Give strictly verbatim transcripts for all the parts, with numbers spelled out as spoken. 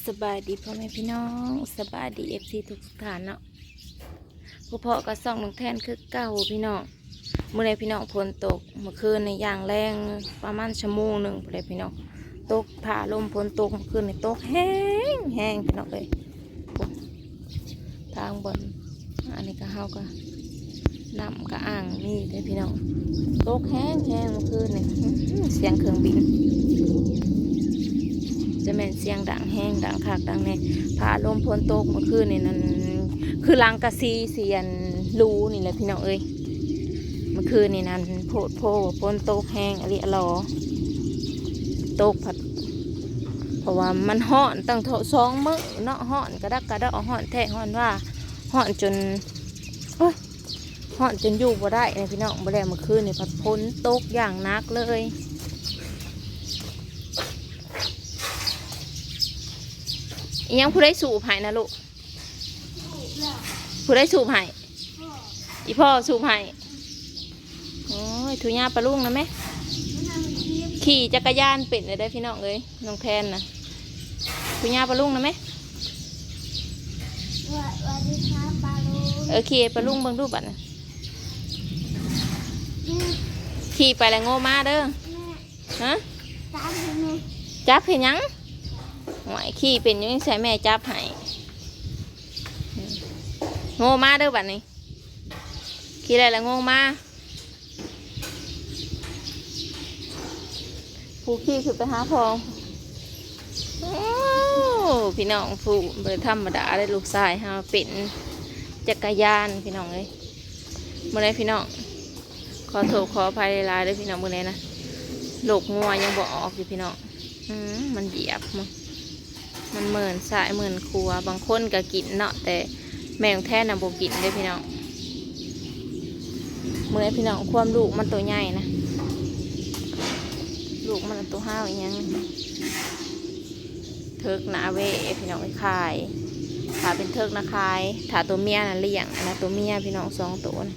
สบายดีพ่อแม่พี่น้อง สบายดี เอฟซี ทุกท่านเนาะ พบพ้อกับซ่องน้องแทนคือเก่าพี่น้อง มื้อนี้พี่น้องฝนตก เมื่อคืนนี่อย่างแรง ประมาณชั่วโมงหนึ่งพู้นแหละพี่น้อง ตกฟ้าลมฝนตก เมื่อคืนนี่ตกแฮงแฮงพี่น้องเอ้ย ทางบน อันนี้ก็เฮาก็ น้ำก็อ่างมีเด้อพี่น้อง ตกแฮงแฮงเมื่อคืนนี่ อื้อหือ เสียงเครื่องบิน จะแม่นเสียงดังแฮงดังคักดังแน่ ฟ้าลมฝนตกเมื่อคืนนี่นั่น คือหลังกะซีเสียนรูนี่แหละพี่น้องเอ้ย เมื่อคืนนี่นั่นโพดโพฝนตกแฮงอะลีอะลอ ตกพัด เพราะว่ามันฮ้อนตั้งเท่าสองมื้อเนาะ ฮ้อนกระดักกระดอ ฮ้อนแท้ฮ้อนว่า ฮ้อนจน โอ้ย ฮ้อนจนอยู่บ่ได้นะพี่น้อง บ่แล้วเมื่อคืนนี่พัดฝนตกอย่างหนักเลย อิหยังผู้ใดสูบให้นะลูก ผู้ใดสูบให้ อีพ่อสูบให้ โอ้ย ถูหญ้าปะลุงนะแม่ ขี่จักรยานเป็นเลยได้อพี่น้องเอ้ย น้องแทนนะ ถูหญ้าปะลุงนะแม่ สวัสดีครับปาลุง เออ ขี่ปะลุงเบิ่งดูบัดนะ ขี่ไปแล้วโง่มาเด้อ แม่ ฮะ ตามให้แม่ จับเห็นยังหวยขี่เป็นยังใส่แม่จับให้ โง่มาเด้อบัดนี้ ขี่อะไรละโง่มา ผู้ขี่คือไปหาพอง โอ้ พี่น้องผู้บ่ธรรมดาเลย ลูกชายเฮาเป็นจักรยานพี่น้องเอ้ย มื้อนี้พี่น้อง ขอโทษขออภัยหลายๆเด้อพี่น้อง มื้อนี้นะ โรคงัวยังบ่ออกอยู่พี่น้อง อืม มันเหยียบมัน มันเมินซ้ายเมินขวา บางคนก็กินเนาะ แต่แม่น้องแทนน่ะบ่กินเด้อพี่น้อง มื้อนี้พี่น้อง ความลูกมันตัวใหญ่นะ ลูกมันตัวห้าวอีหยัง เถิกนาเวพี่น้อง ขาย ถ้าเป็นเถิกนาขาย ถ้าตัวเมียน่ะเลี้ยง อันนั้นตัวเมียพี่น้อง สองตัวนะ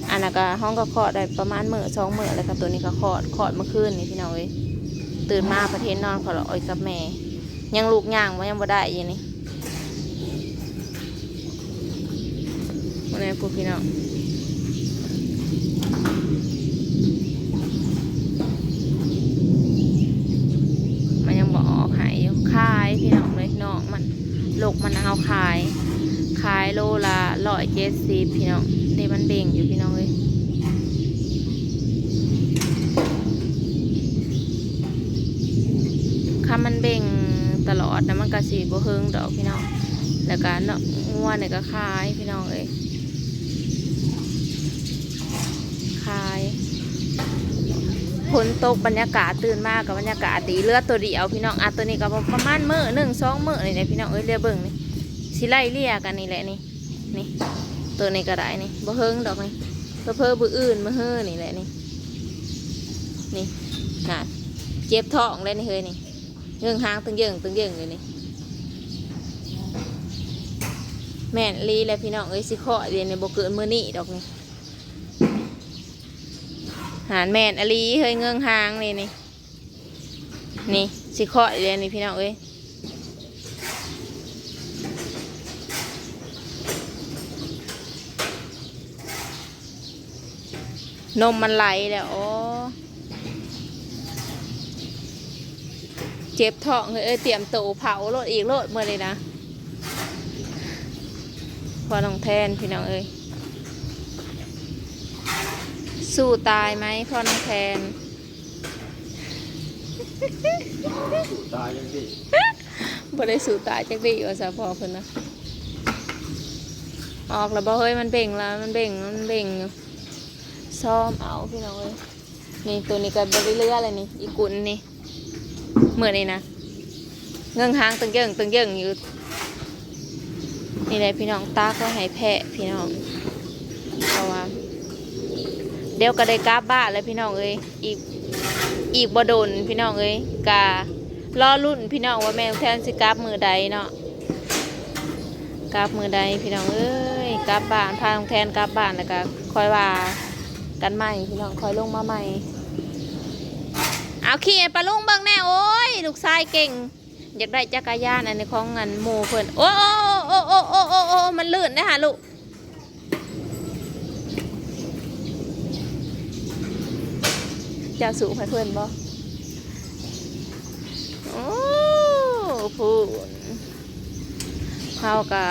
อันนั้นก็ห้องก็คลอดได้ประมาณมื้อสองมื้อ แล้วก็ตัวนี้ก็คลอด คลอดเมื่อคืนนี่พี่น้องเอ้ย ตื่นมาประเทศนอนขอละออยกับแม่ ยังลูกย่างว่ายังบ่ได้อยู่นี่ มื้อนี้พวกพี่น้อง มันยังบ่ออกให้อยู่ ขายพี่น้องเลย น้องมัน โรคมันเอาขาย ขายโลละร้อยเจ็ดสิบพี่น้อง เด้มันเบ่งอยู่พี่น้องเอ้ย คันมันเบ่งตลอดนะ มันก็สิบ่เฮิงดอกพี่น้อง แล้วก็เนาะ งัวนี่ก็ขายพี่น้องเอ้ย ขาย ฝนตก บรรยากาศ ตื่นมาก็บรรยากาศดี เหลือตัวเดียวพี่น้อง อ่ะ ตัวนี้ก็ประมาณมื้อหนึ่งสองมื้อนี่แหละพี่น้องเอ้ย เลียเบิ่งนี่ สิไล่เลียกันนี่แหละนี่ นี่ ตัวนี้ก็ได้นี่ บ่เฮิงดอกนี่ เผลอๆมื้ออื่นมื้อฮือนี่แหละนี่ นี่ น่ะ เจ็บท้องแล้วนี่เฮ้ยนี่ เยิ่งหางตึงเยิ่งตึงเยิ่งอยู่นี่ แม่นอีหลีแหละพี่น้องเอ้ย สิคลอดเดี๋ยวนี้บ่เกินมื้อนี้ดอกนี่ หานแม่นอีหลีเฮ้ย เยิ่งหางนี่นี่ นี่ สิคลอดเดี๋ยวนี้พี่น้องเอ้ย นมมันไหลแล้ว อ๋อ เจ็บท้องเฮ้ย เอ้ย เตรียมโตเผาโลดอีกโลดมื้อนี้นะ พ่อน้องแทนพี่น้องเอ้ย สู้ตายไหมพ่อน้องแทน ตายยังสิ บ่ได้สู้ตายจักดีว่าซะพ่อเพิ่นนะ ออกแล้วบ่เฮ้ย มันเบ่งแล้ว มันเบ่ง มันเบ่งอยู่ ซ่อมเอาพี่น้องเอ้ย นี่ตัวนี้ก็บ่ได้เหลือเลยนี่ อีกุนนี่ มื้อนี้นะ เยิ่งหางตึงเยิ่งตึงเยิ่งอยู่ นี่แหละพี่น้อง ตากไว้ให้แพะพี่น้อง เพราะว่า เดี๋ยวก็ได้กลับบ้านแล้วพี่น้องเอ้ย อีก อีกบ่โดนพี่น้องเอ้ย กะรอลุ้นพี่น้องว่าแม่น้องแทนสิกลับมื้อใดเนาะ กลับมื้อใดพี่น้องเอ้ย กลับบ้าน พาน้องแทนกลับบ้านแล้วก็ค่อยว่ากันใหม่พี่น้อง ค่อยลงมาใหม่ เอาขี่ให้ปาลุงเบิ่งแน่ โอ้ย ลูกชายเก่ง อยากได้จักรยานอันนี้ของอันหมู่เพิ่น โอ้ โอ้ มันลื่นได้อหาลูก เจ้าสูบให้เพิ่นบ่ โอ้ พู้น เฮากะ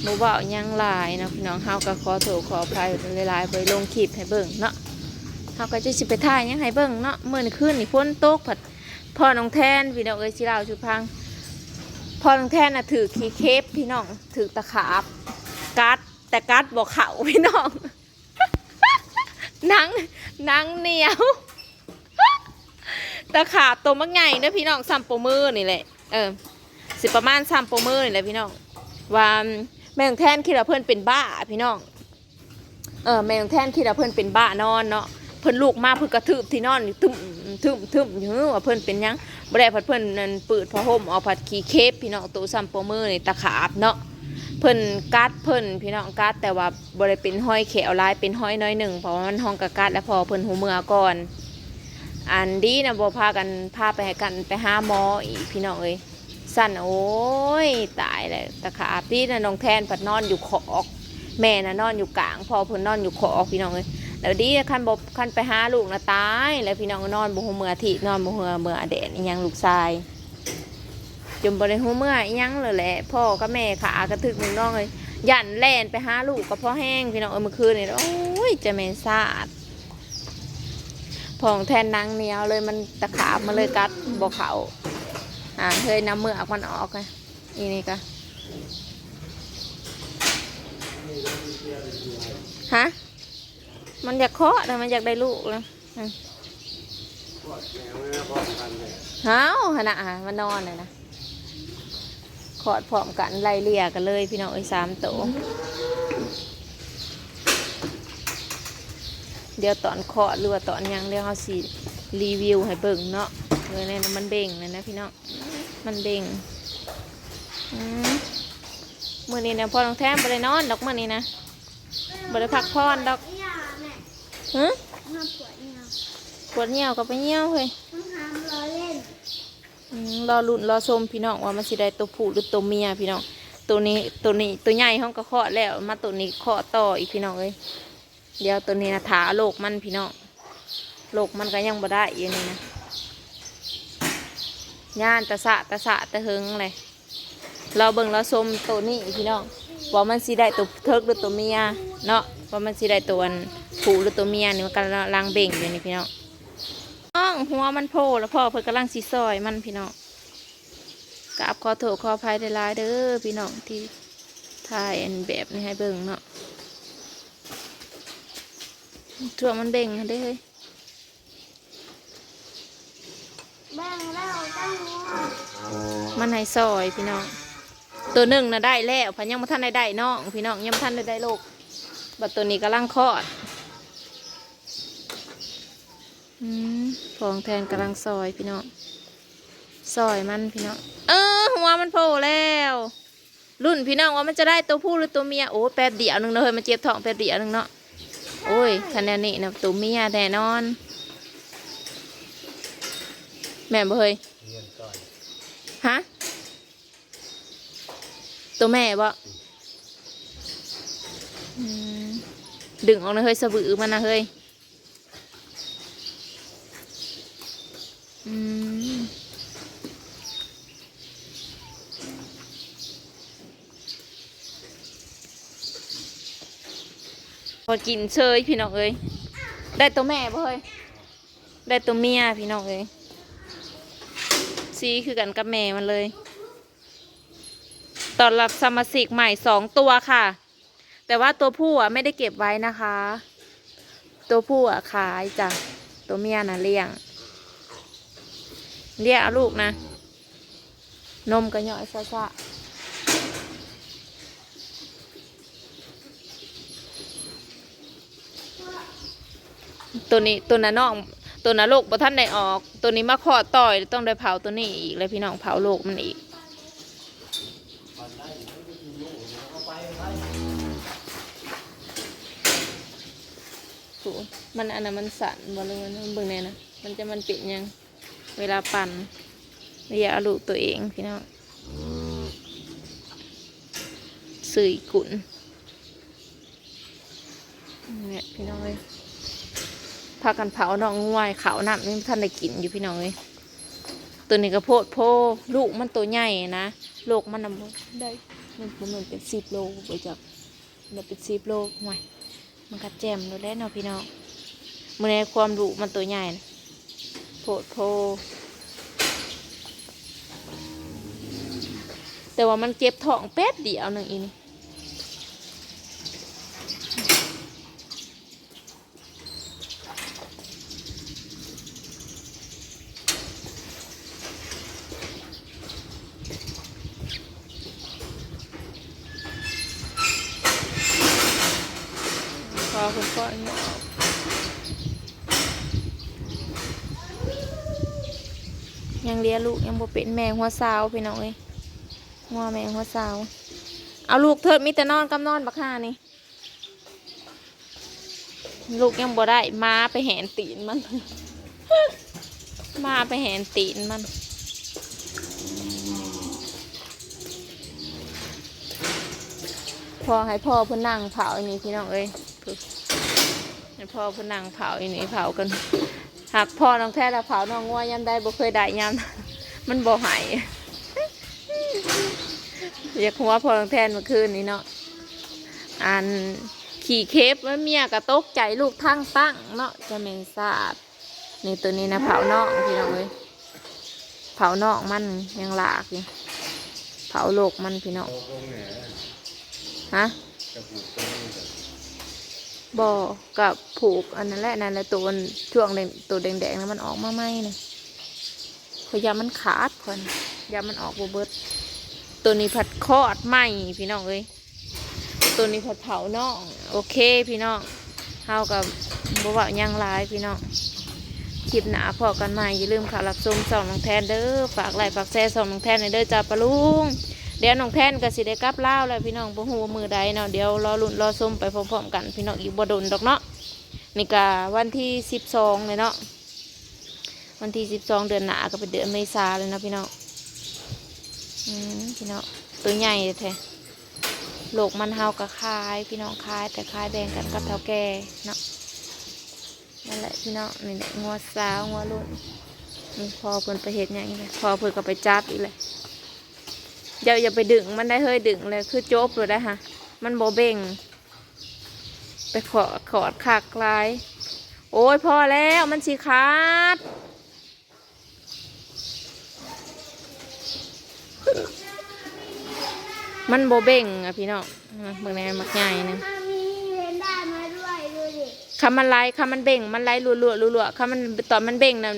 บ่เว้าหยังหลายเนาะพี่น้อง เฮากะขอโทษขออภัยหลายๆ บ่ได้ลงคลิปให้เบิ่งเนาะ เฮากะจะสิไปถ่ายหยังให้เบิ่งเนาะ มื้อนี้คืนนี้ฝนตก พัดพ่อน้องแทน พี่น้องเอ้ย สิเล่าสู่ฟัง พ่อน้องแทนน่ะถืกขี้เข็บพี่น้อง ถืกตะขาบกัด แต่กัดบ่เข้าพี่น้อง หนัง หนังเหนียว ตะขาบตัวบักใหญ่เด้อพี่น้อง ส่ำปอมือนี่แหละ เออ สิประมาณส่ำปอมือนี่แหละพี่น้อง ว่าแม่น้องแทนคิดว่าเพิ่นเป็นบ้าพี่น้อง เออ แม่น้องแทนคิดว่าเพิ่นเป็นบ้านอนเนาะ เพิ่นลุกมาเพิ่นกระทืบที่นอนนี่ ตึ้ม ตึ้ม ตึ้ม อยู่ ว่าเพิ่นเป็นหยัง บ่ได้ พัดเพิ่นนั่นปืดผ้าห่มออก พัดขี้เข็บพี่น้อง โตส่ำปอมือนี่ ตะขาบเนาะ เพิ่นกัดเพิ่นพี่น้อง กัด แต่ว่าบ่ได้เป็นฮอยแข้วหลาย เป็นฮอยน้อยหนึ่ง เพราะว่ามันฮ้องกะกัด แล้วพ่อเพิ่นฮู้เมือก่อน อันดีนะบ่พากัน พาไปให้กัน ไปหาหมออีกพี่น้องเอ้ย สั่น โอ้ย ตายแล้ว ตะขาบ ดีนะน้องแทนพัดนอนอยู่คอก แม่น่ะนอนอยู่กลาง พ่อเพิ่นนอนอยู่คอกพี่น้องเอ้ย แล้วดีนะ คันบ่ คันไปหาลูกนะตาย แล้วพี่น้องนอนบ่ฮู้เมือที่ นอนบ่ฮู้เมือแดนอีหยังลูกชาย จนบ่ได้ฮู้เมืออีหยังเลยแหละ พ่อกับแม่ขากระทึกหนึ่งน้องเอ้ย ย่านแล่นไปหาลูกก็พอแฮงพี่น้องเอ้ย เมื่อคืนนี่ โอ้ย จะแม่นซาด พ่อน้องแทนหนังเหนียวเลย มันตะขาบมันเลยกัดบ่เข้า อ่า เฮ้ย น้ำเมือกมันออกไง อีนี่กะ ฮะ มันอยากเคาะนะ มันอยากได้ลูกนะ อืม เฮาหั่นน่ะ มันนอนเลยนะ คลอดพร้อมกัน ไล่เลี่ยกันเลยพี่น้องเอ้ย สามโต เดี๋ยวตอนคลอดหรือว่าตอนหยัง เดี๋ยวเฮาสิรีวิวให้เบิ่งเนาะ เออ เนี่ยนะ มันเบ่งเลยนะพี่น้อง มันเบ่ง อืม มื้อนี้นะ พ่อน้องแทนบ่ได้นอนดอกมื้อนี้นะ บ่ได้พักผ่อนดอก หึ ปวดเยี่ยวก็ไปเยี่ยวเฮ้ย อืม รอลุ้นรอชมพี่น้อง ว่ามันสิได้ตัวผู้หรือตัวเมียพี่น้อง ตัวนี้ ตัวนี้ ตัวใหญ่ฮ้องกะเคาะแล้ว มาตัวนี้เคาะต่ออีกพี่น้องเอ้ย เดี๋ยวตัวนี้นะ ถาโลกมันพี่น้อง โลกมันก็ยังบ่ได้อยู่นี่นะ ย่านตะสะตะสะตะเหิงเลย รอเบิ่งรอชมตัวนี้พี่น้อง ว่ามันสิได้ตัวเถิกหรือตัวเมียเนาะ ว่ามันสิได้ตัวอันผู้หรือตัวเมียนี่ มันกำลังเบ่งอยู่นี่พี่น้อง น้องหัวมันโผล่แล้ว พ่อเพิ่นกำลังสิซอยมันพี่น้อง กราบขอโทษขออภัยหลายๆเด้อพี่น้อง ที่ถ่ายอันแบบนี้ให้เบิ่งเนาะ ช่วงมันเบ่งหั้นเด้เฮ้ย แบ่งแล้วตั้งหัว มันให้ซอยพี่น้อง ตัวหนึ่งน่ะได้แล้ว พันยังบ่ทันได้ได้น้องพี่น้อง ยังบ่ทันได้ได้ลูก บัดตัวนี้กำลังคลอด อืม พ่อน้องแทนกำลังซอยพี่น้อง ซอยมันพี่น้อง เออ หัวมันโผล่แล้ว ลุ้นพี่น้องว่ามันจะได้ตัวผู้หรือตัวเมีย โอ้ แป๊บเดียวหนึ่งเนาะเฮ้ย มันเจ็บท้องแป๊บเดียวหนึ่งเนาะ โอ้ย คันแนวนี้นะ ตัวเมียแน่นอน แม่นบ่เฮ้ย ฮะ ตัวแม่บ่ อืม ดึงออกนะเฮ้ย สะบือมันนะเฮ้ย อืม พอกินเชยพี่น้องเอ้ย ได้ตัวแม่บ่เฮ้ย ได้ตัวเมียพี่น้องเอ้ย สีคือกันกับแม่มันเลย ต้อนรับสมาชิกใหม่สองตัวค่ะ แต่ว่าตัวผู้อะไม่ได้เก็บไว้นะคะ ตัวผู้อะขายจ้ะ ตัวเมียน่ะเลี้ยง เลี้ยงเอาลูกนะ นมก็ย่อยซะๆ ตัวนี้ ตัวนั้นน้อง ตัวนั้นลูกบ่ทันได้ออก ตัวนี้มาคลอดต่อย ต้องได้เผาตัวนี้อีกเลยพี่น้อง เผาลูกมันอีก โห มันอันนั้นมันสั่นบ่ หรือมัน เบิ่งแน่นะ มันจะ มันเป็นหยัง เวลาปั่น เลียเอาลูกตัวเองพี่น้อง ซื้ออีกกุน นี่แหละพี่น้องเอ้ย พากันเผาน้องงัว เขาวน้ำยังบ่ทันได้กินอยู่พี่น้องเอ้ย ตัวนี้ก็โพดโพ ลูกมันตัวใหญ่นะ โลกมันน่ะบ่ได้ มัน มันเป็นสิบโลบ่จัก มันเป็นสิบโล ห่วย มันก็แจ่มโลดแหละเนาะพี่น้อง มื้อนี้ความลูกมันตัวใหญ่นะ โพดโพ แต่ว่ามันเจ็บท้องแป๊บเดียวหนึ่งอีนี่ พอคุณพ่อเนี่ย ยังเลี้ยงลูกยังบ่เป็น แม่หัวซาวพี่น้องเอ้ย งัวแม่หัวซาว เอาลูกเถิด มีแต่นอนกับนอนบักห่านี่ ลูกยังบ่ได้ หมาไปแหนตีนมัน หมาไปแหนตีนมัน พอให้พ่อเพิ่นนั่งเผาอันนี้พี่น้องเอ้ย ให้พ่อเพิ่นนั่งเผาอันนี้ เผากัน หากพ่อน้องแท้ละเผาน้องงัวยามใดบ่เคยได้ยาม มันบ่ให้ อยากหัวพ่อน้องแท้เมื่อคืนนี้เนาะ อันขี้เข็บมันเมียก็ตกใจลูกทั้งตั้งเนาะ จะแม่นสาด นี่ตัวนี้นะ เผาน้องพี่น้องเอ้ย เผาน้องมันยังหลากอยู่ เผาโลกมันพี่น้อง ฮะ บ่ กับผูกอันนั้นแหละ นั่นแหละ ตัวช่วงแดง ตัวแดงๆนะ มันออกมาใหม่นะ ขอยามันขาด ขอยามันออกบ่เบิด ตัวนี้ผัดคลอดใหม่พี่น้องเอ้ย ตัวนี้ผัดเผาน้อง โอเคพี่น้อง เฮาก็บ่เว้าหยังหลายพี่น้อง คลิปหน้าพ้อกันใหม่ อย่าลืมเข้ารับชมช่องน้องแทนเด้อ ฝากไลค์ฝากแชร์ช่องน้องแทนหน่อยเด้อจ้าป้าลุง เดี๋ยวน้องแทนก็สิได้กลับลาวแล้วพี่น้อง บ่ฮู้ว่ามื้อใดเนาะ เดี๋ยวรอลุ้นรอชมไปพร้อมๆกันพี่น้อง อีกบ่โดนดอกเนาะ นี่ก็วันที่สิบสองเลยเนาะ วันที่สิบสองเดือนหน้าก็เป็นเดือนเมษาเลยเนาะพี่น้อง อืมพี่น้อง ตัวใหญ่แท้ โลกมันเฮาก็ขายพี่น้อง ขาย แต่ขายแบ่งกันกับเฒ่าแก่เนาะ นั่นแหละพี่น้อง นี่แหละงัวสาวงัวรุ่น นี่พ่อเพิ่นไปเฮ็ดหยังอีกเลย พ่อเพิ่นก็ไปจับอีกเลย เจ้าอย่าไปดึงมันได้เฮ้ย ดึงเลยคือจบเลยได้ฮะ มันบ่เบ่ง ไปขอด ขอดคักหลาย โอ้ย พอแล้ว มันสิขาด มันบ่เบ่งอะพี่น้อง มาเบิ่งแหน่ บักใหญ่หนึ่ง มีแพนด้ามาด้วย ดูดิ คันมันไหล คันมันเบ่ง มันไหลรัวๆรัวๆ คันมัน ตอนมันเบ่งนั่น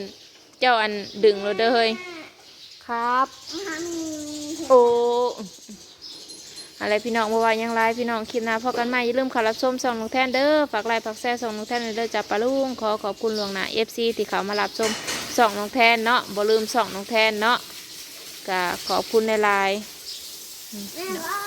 เจ้าอันดึงโลดเด้อเฮ้ย ครับ มามี โอ้ อะไรพี่น้อง บ่ว่าหยังหลายพี่น้อง คลิปหน้าพ้อกันใหม่ อย่าลืมเข้ารับชมช่องน้องแทนเด้อ ฝากไลค์ฝากแชร์ช่องน้องแทนเด้อจ้าป้าลุง ขอขอบคุณล่วงหน้า เอฟซี ที่เข้ามารับชมช่องน้องแทนเนาะ บ่ลืมช่องน้องแทนเนาะ ก็ขอบคุณหลายๆ แม่ว่า